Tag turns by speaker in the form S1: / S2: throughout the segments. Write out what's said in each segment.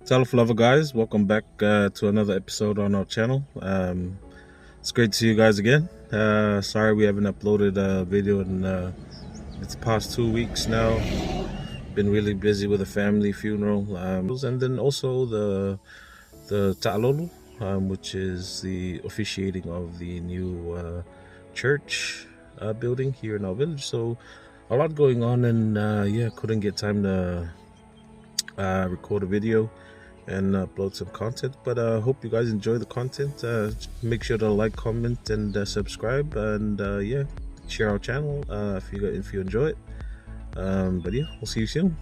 S1: Talofa lava guys, welcome back to another episode on our channel. It's great to see you guys again. Sorry we haven't uploaded a video in it's past 2 weeks now. Been really busy with a family funeral, and then also the Ta'alolo, which is the officiating of the new church building here in our village. So a lot going on, and yeah, couldn't get time to record a video and upload some content. But hope you guys enjoy the content. Make sure to like, comment, and subscribe, and yeah, share our channel if you enjoy it. But yeah, we'll see you soon.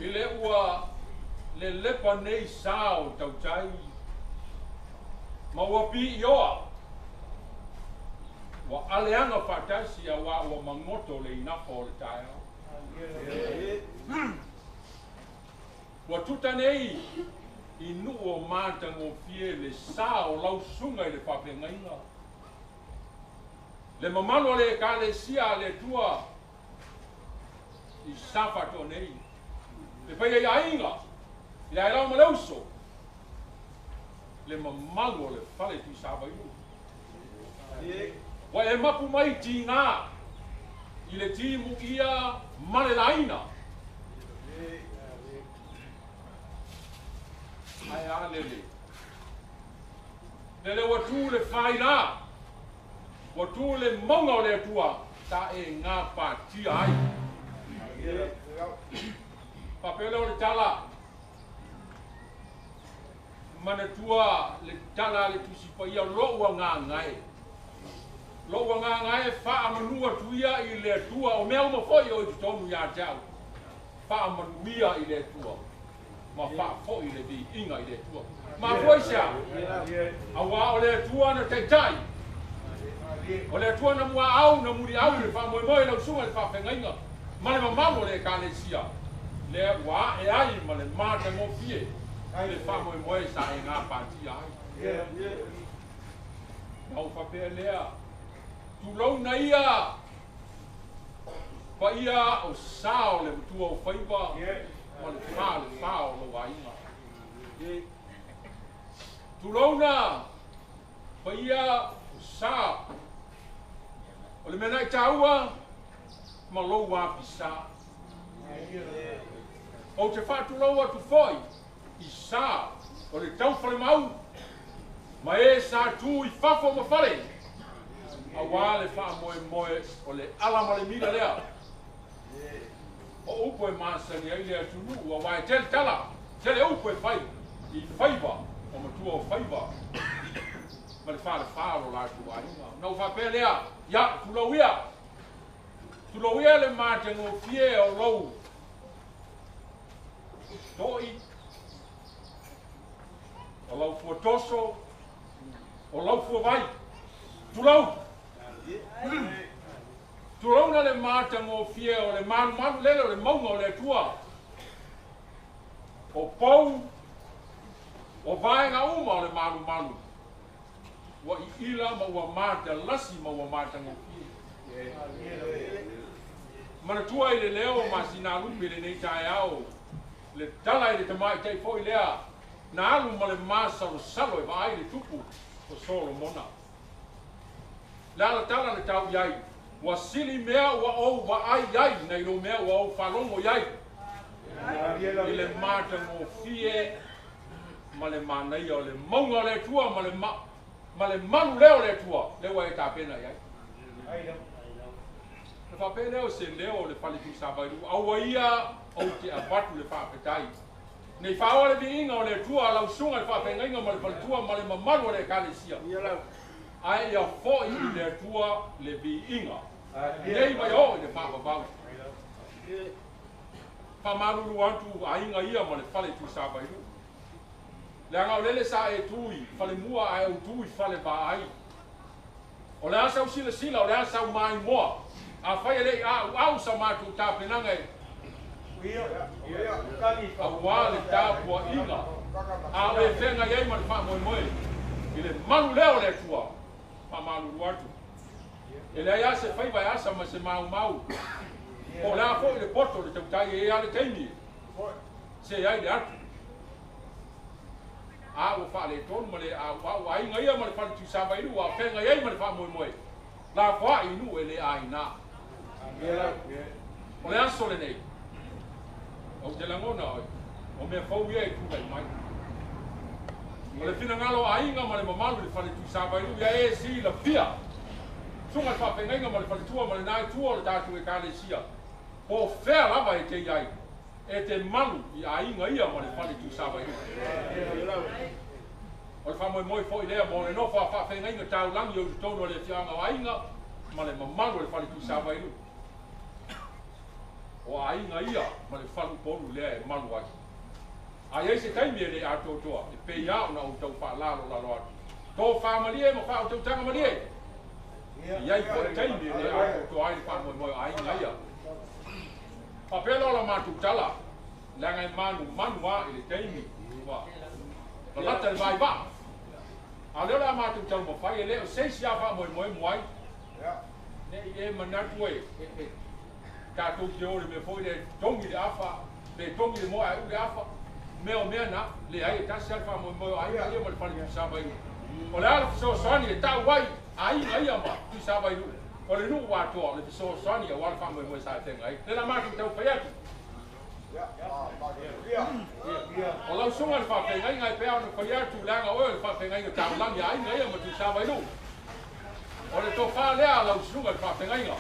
S2: Ile ua le lepa nei sao tautai ma ua piioa ua aleaga faatasi auā ua magoto le inafa o le taeao. Ua tuta nei i nuu o matagofie le sa o lausuga i le faafegaiga. Le mamalu o le Ekalesia a le Atua i Safatoa nei, le paia i aiga, i le ailao ma le uso, le mamalu o le fale Tuisavailuu. Ua e mapu mai tiga i le timuia ma le laina. Ae a lele. Lele ua tu le faila, ua tu le mauga o le Atua, sa e gapatia ai. Faapea lea o le tala, manatua le tala a le Tusi Paia, lou agaga e. Lou agaga e faamanu atu ia i le Atua, o mea uma foi o i totonu ia te au. Faamanuia i le Atua, ma faafoi le viiga i le Atua. Mafua i se a? Auā o le Atua na taitai, o le Atua na muaau, na muliau i le faamoemoe i lau susuga i le faafeagaiga ma le mamalu o le Ekalesia, lea ua ae ai ma le matagofie i le faamoemoe sa e gapatia ai. Na ou faapea lea, tulouna ia paia o sa o le matua o faiva ma le falefa o lou aiga. Tulouna paia o sa o le mea na e taua ma lou apisa. Ou te faatulou atu foi i sa o le taufalemau ma e sa tu i fafo ma fale, auā le faamoemoe o le ala ma le mila lea. O upu e masani ai le atunuu, auā e tele tala, tele upu e fai i faiva o matua o faiva ma le falefa o lo latou aiga. Ona ou faapea lea, Ia, tulou ia, tulou ia le matagofie o lou to'i, o lau fuatoso, o lau fuavai. Tulou! Tulouna le matagofie o le malumalu lele o le mauga o le Atua, o pou, o vaega uma o le malumalu, ua iila ma ua matalasi ma ua matagofie. Manatua i le leo o Masinalupe i lenei taeao, le tala i le tamaitai foi lea na alu ma le masalosalo e vaai le tupu o Solomona. Le alatala na tau i ai, Ua sili mea ua ou vaai ai nai lo mea ua ou faalogo i ai, i le matagofie ma le manaia o le mauga o le Atua ma le, ma le malu lea o le Atua, lea ua e tapena i ai. Na faapea lea o se leo o le fale Tuisavailuu, aua ia ou te avatu le faafetai. Nei faaoa le viiga o le Atua a lau susuga i le faafeagaiga ma le faletua ma le mamalu o le Ekalesia. Ae ia foi i le Atua le viiga, nei mai oo i le faavavau. Faamalulu atu aiga ia ma le fale Tuisavailuu. Leaga o lele sa e tu i falemua ae ou tu i falevaai. O le a sau silasila, o le a sau maimoa. Afai e le i a'ua'u sa matou tapenaga e auā le tapuaiga a o e feagai ai ma le faamoemoe i le malu lea o le Atua, faamalulu atu. E leai lava se faiva e asa ma se maumau, po o le a foi le poto o le tautai, e i ai lava le taimi e se ai le atu. A ua faaletonu ma le a'ua'u aiga ia ma le fale Tuisavailuu a o feagai ai ma le faamoemoe, lafoai i nuu e le aina. O le aso lenei, ou te lagona o mea fou ia e tulai mai. O le finagalo o aiga ma le mamalu i le fale Tuisavailuu ia e silafia, susuga i le faafeagaiga ma le faletua ma lena itu o le tatou Ekalesia, po o fea lava e te i ai, e te malu i aiga ia ma le fale Tuisavailuu. O le faamoemoe foi lea mo le nofo a faafeagaiga taulagi o i totonu o le afioaga o aiga ma le mamalu o le fale Tuisavailuu. O aiga ia ma le faleupolu lea e malu ai. A i ai se taimi e le atoatoa, e pei lava ona ou tau faalalolalo atu. Tofamalie ma faautautaga malie. E i ai foi taimi e le atoatoa ai le faamoemoe o aiga ia. Faapea loa la matou tala, leaga e manumanu lava i le taimi ua lalata le vaivaa. A o lea o le a matou taumafai, e le o se isi lava faamoemoe muai. Ne'i e manatu e e tatou te o i le mea foi lea e togi le afa pe togi le moa ae uu le afa, mea o mea na, leai e tasi lava le faamoemoe o aiga ia ma le fale Tuisavailuu. O le a le fesoasoani e tau ai aiga ia ma Tuisavailuu? O le nuu atoa o le fesoasoani aua le faamoemoe sa e feagai ai. Lea la matou taumafai atu. O lau susuga i le faafeagaiga e pei ona fai atu leaga oe o le faafeagaiga taulagi a aiga ia ma Tuisavailuu. O le tofa lea a lau susuga i le faafeagaiga.